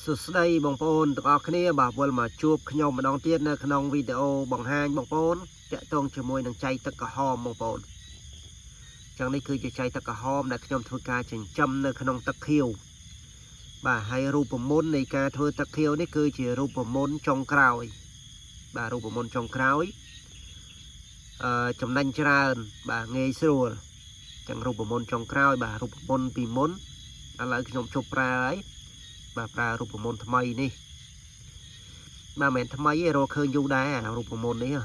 សួស្តីបងប្អូនទាំងអស់គ្នាបាទវិលមកជួបខ្ញុំម្ដងទៀតនៅក្នុងវីដេអូបង្ហាញបងប្អូនតាក់ទងជាមួយនឹងចៃទឹកក្រហមបងប្អូនចឹងនេះគឺជាចៃទឹកក្រហមដែលខ្ញុំធ្វើការចិញ្ចឹមនៅក្នុងទឹកខៀវបាទហើយរូបមន្តនៃការធ្វើទឹកខៀវនេះគឺជារូបមន្តចុងក្រោយបាទរូបមន្តចុងក្រោយចំណេញច្រើនបាទងាយស្រួលចឹងរូបមន្តចុងក្រោយបាទរូបមន្តពីមុនឥឡូវខ្ញុំជប់ប្រើហើយ បាទប្រើរូបមន្តថ្មីនេះបាទមិនមែនថ្មីទេរកឃើញយូរដែរអារូបមន្តនេះហ៎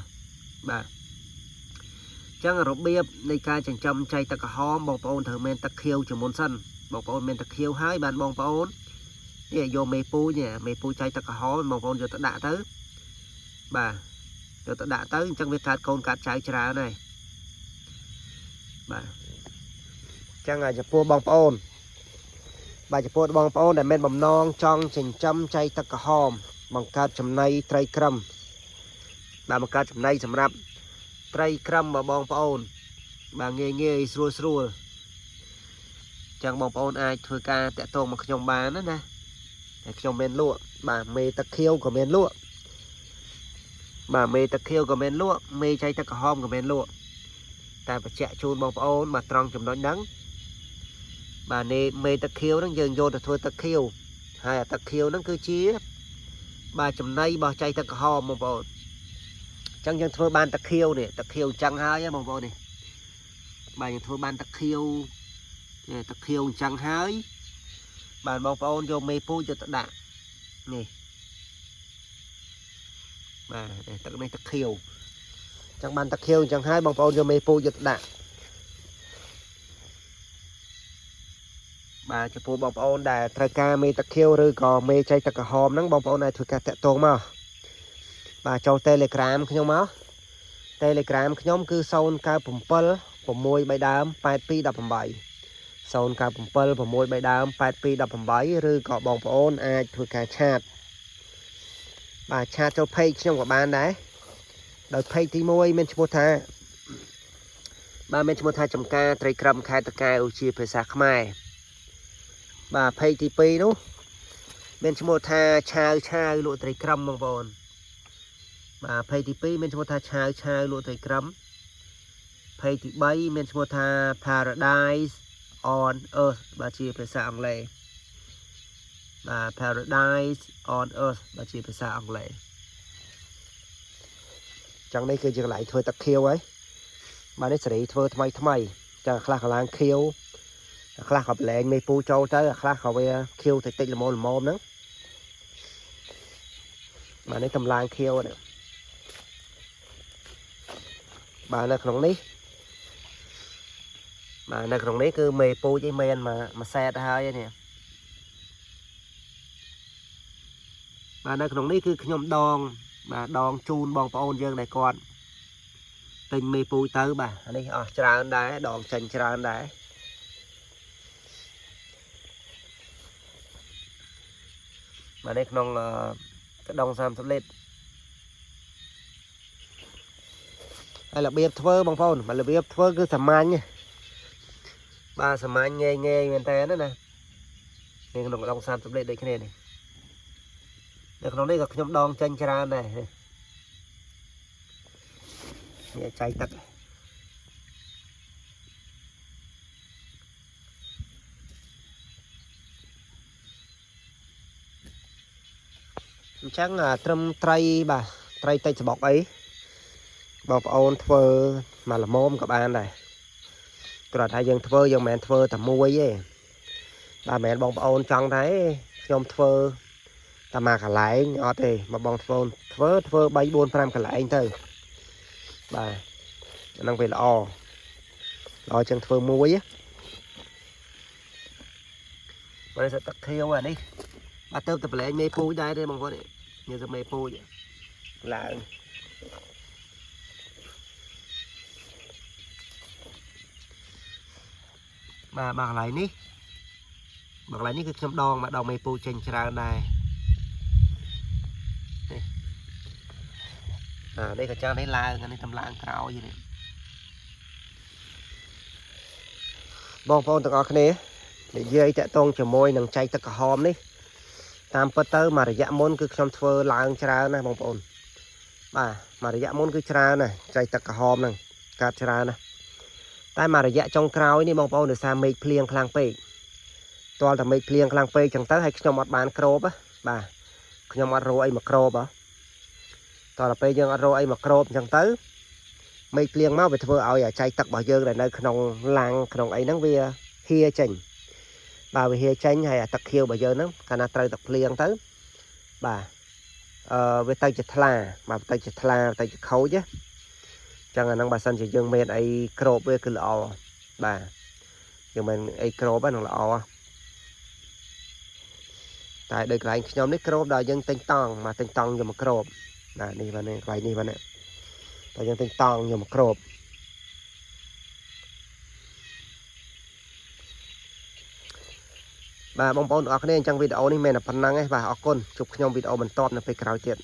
បាទអញ្ចឹងរបៀបនៃការចិញ្ចឹមចៃទឹកក្រហមបងប្អូនត្រូវមានទឹកខៀវជាមុនសិនបងប្អូនមានទឹកខៀវហើយបានបងប្អូននេះយកមេពូជនេះមេពូជចៃទឹកក្រហមបងប្អូនយកទៅដាក់ទៅបាទយកទៅដាក់ទៅអញ្ចឹងវាកើតកូនកើតចៅច្រើនហើយបាទអញ្ចឹងចំពោះបងប្អូន បាទចំពោះបងប្អូនដែលមានបំណងចង់ចិញ្ចឹមចៃទឹកក្រហមបង្កើតចំណីត្រីក្រឹមបាទបង្កើតចំណីសម្រាប់ត្រីក្រឹមរបស់បងប្អូនបាទងាយងាយស្រួលស្រួលចឹងបងប្អូនអាចធ្វើការតាក់ទងមកខ្ញុំបានណាណាតែខ្ញុំមានលក់បាទមេទឹកខៀវក៏មានលក់បាទមេទឹកខៀវក៏មានលក់មេចៃទឹកក្រហមក៏មានលក់តែបញ្ជាក់ជូនបងប្អូនបាទត្រង់ចំណុចហ្នឹង បាទនេះមេទឹកខៀវហ្នឹងយើងយកទៅធ្វើទឹកខៀវហើយអាទឹកខៀវហ្នឹងគឺជាបាទចំណីរបស់ចៃទឹកក្រហមបងប្អូនអញ្ចឹងយើងធ្វើបានទឹកខៀវនេះទឹកខៀវអញ្ចឹងហើយហ៎បងប្អូននេះបាទយើងធ្វើបានទឹកខៀវនេះទឹកខៀវអញ្ចឹងហើយបាទបងប្អូនយកមេពូជយកទៅដាក់នេះបាទនេះទឹកនេះទឹកខៀវអញ្ចឹងបានទឹកខៀវអញ្ចឹងហើយបងប្អូនយកមេពូជយកទៅដាក់ បាទចំពោះបងប្អូនដែលត្រូវការមេទឹកខៀវឬក៏មេចៃទឹកក្រហមហ្នឹងបងប្អូនអាចធ្វើការតាក់ទងមកបាទចូល Telegram ខ្ញុំមក Telegram ខ្ញុំគឺ097 6 3ដើម8218 097 6 3ដើម8218ឬក៏បងប្អូនអាចធ្វើការ chat បាទ chat ចូល page ខ្ញុំក៏បានដែរដោយ page ទី1មានឈ្មោះថាបាទមានឈ្មោះថាចំការត្រីក្រឹមខេត្តតាកែវជាភាសាខ្មែរ បាទ page ទី2នោះមានឈ្មោះថាឆាវឆាវលក់ត្រីក្រឹមបងប្អូនបាទ page ទី2មានឈ្មោះថាឆាវឆាវលក់ត្រីក្រឹម page ទី3មានឈ្មោះថា Paradise on Earth បាទជាភាសាអង់គ្លេសបាទ Paradise on Earth បាទជាភាសាអង់គ្លេសចឹងនេះគឺជាកន្លែងធ្វើទឹកខៀវហើយបាទនេះសេរីធ្វើថ្មីថ្មីចឹងខ្លះកន្លែងខៀវ អាខ្លះក៏ប្រឡែងមេពូចូលទៅអាខ្លះក៏វាខៀវតិចតិចល្មមល្មមហ្នឹងបាទនេះតម្លើងខៀវនេះបាទនៅក្នុងនេះបាទនៅក្នុងនេះគឺមេពូជឯមែនមកមួយសែតហើយនេះបាទនៅក្នុងនេះគឺខ្ញុំដងបាទដងជូនបងប្អូនយើងដែលគាត់ទិញមេពូជទៅបាទអានេះអស់ច្រើនដែរដងចេញច្រើនដែរ បាទនេះក្នុងកដង30លីត្រហើយរបៀបធ្វើបងប្អូនបាទរបៀបធ្វើគឺសាមញ្ញទេបាទសាមញ្ញងាយងាយមែនតើណានេះក្នុងកដង30លីត្រដូចគ្នានេះនៅក្នុងនេះក៏ខ្ញុំដងចេញច្រើនដែរនេះចៃទឹកអញ្ចឹងត្រឹមត្រីបាទត្រីតិចសបុកអីបងប្អូនធ្វើមកល្មមក៏បានដែរគ្រាន់តែយើងធ្វើយើងមិនមែនធ្វើតែមួយទេបាទមិនមែនបងប្អូនចង់តែខ្ញុំធ្វើតែមួយកន្លែងអត់ទេមកបងធ្វើធ្វើធ្វើ3 4 5កន្លែងទៅបាទអាហ្នឹងវាល្អល្អជាងធ្វើមួយបើសិតទឹកខៀវអានេះបាទទៅតែប្រឡែងមេពូជដែរទេបងប្អូននេះទៅមេពូជឡើងបាទបាទកន្លែងនេះបាទកន្លែងនេះគឺខ្ញុំដងមកដងមេពូជចេញច្រើនដែរនេះអានេះក៏ចឹងនេះឡើងអានេះតម្លើងក្រោយនេះបងប្អូនទាំងអស់គ្នានិយាយតាក់ទងជាមួយនឹងចៃទឹកក្រហមនេះ តាមពិតទៅមួយរយៈមុនគឺខ្ញុំធ្វើឡើងច្រើនណាស់បងប្អូនបាទមួយរយៈមុនគឺច្រើនណាស់ចៃទឹកក្រហមហ្នឹងកើតច្រើនណាស់តែមួយរយៈចុងក្រោយនេះបងប្អូនដោយសារមេឃភ្លៀងខ្លាំងពេកទាល់តែមេឃភ្លៀងខ្លាំងពេកចឹងទៅហើយខ្ញុំអត់បានគ្របណាបាទខ្ញុំអត់រកអីមកគ្របហ៎តោះដល់ពេលយើងអត់រកអីមកគ្របចឹងទៅមេឃភ្លៀងមកវាធ្វើឲ្យអាចៃទឹករបស់យើងដែលនៅក្នុងឡាំងក្នុងអីហ្នឹងវាហៀចេញបាទវាហៀចេញហើយអាទឹកខៀវរបស់យើងហ្នឹងកាលណាត្រូវទឹកភ្លៀងទៅបាទអឺវាទៅជាថ្លាបាទទៅជាថ្លាទៅជាខូចណាចឹងអាហ្នឹងបើសិនជាយើងមានអីគ្របវាគឺល្អបាទយើងមានអីគ្របហ្នឹងល្អតែដូចកន្លែងខ្ញុំនេះគ្របដល់យើងទិញតង់មកទិញតង់យកមកគ្របបាទនេះបាទនេះកន្លែងនេះបាទនេះតែយើងទិញតង់យកមកគ្រប បាទបងប្អូនទាំងអស់គ្នាអញ្ចឹងវីដេអូនេះមានតែប៉ុណ្ណឹងឯងបាទអរគុណជួបខ្ញុំវីដេអូបន្ទាប់នៅពេលក្រោយទៀត។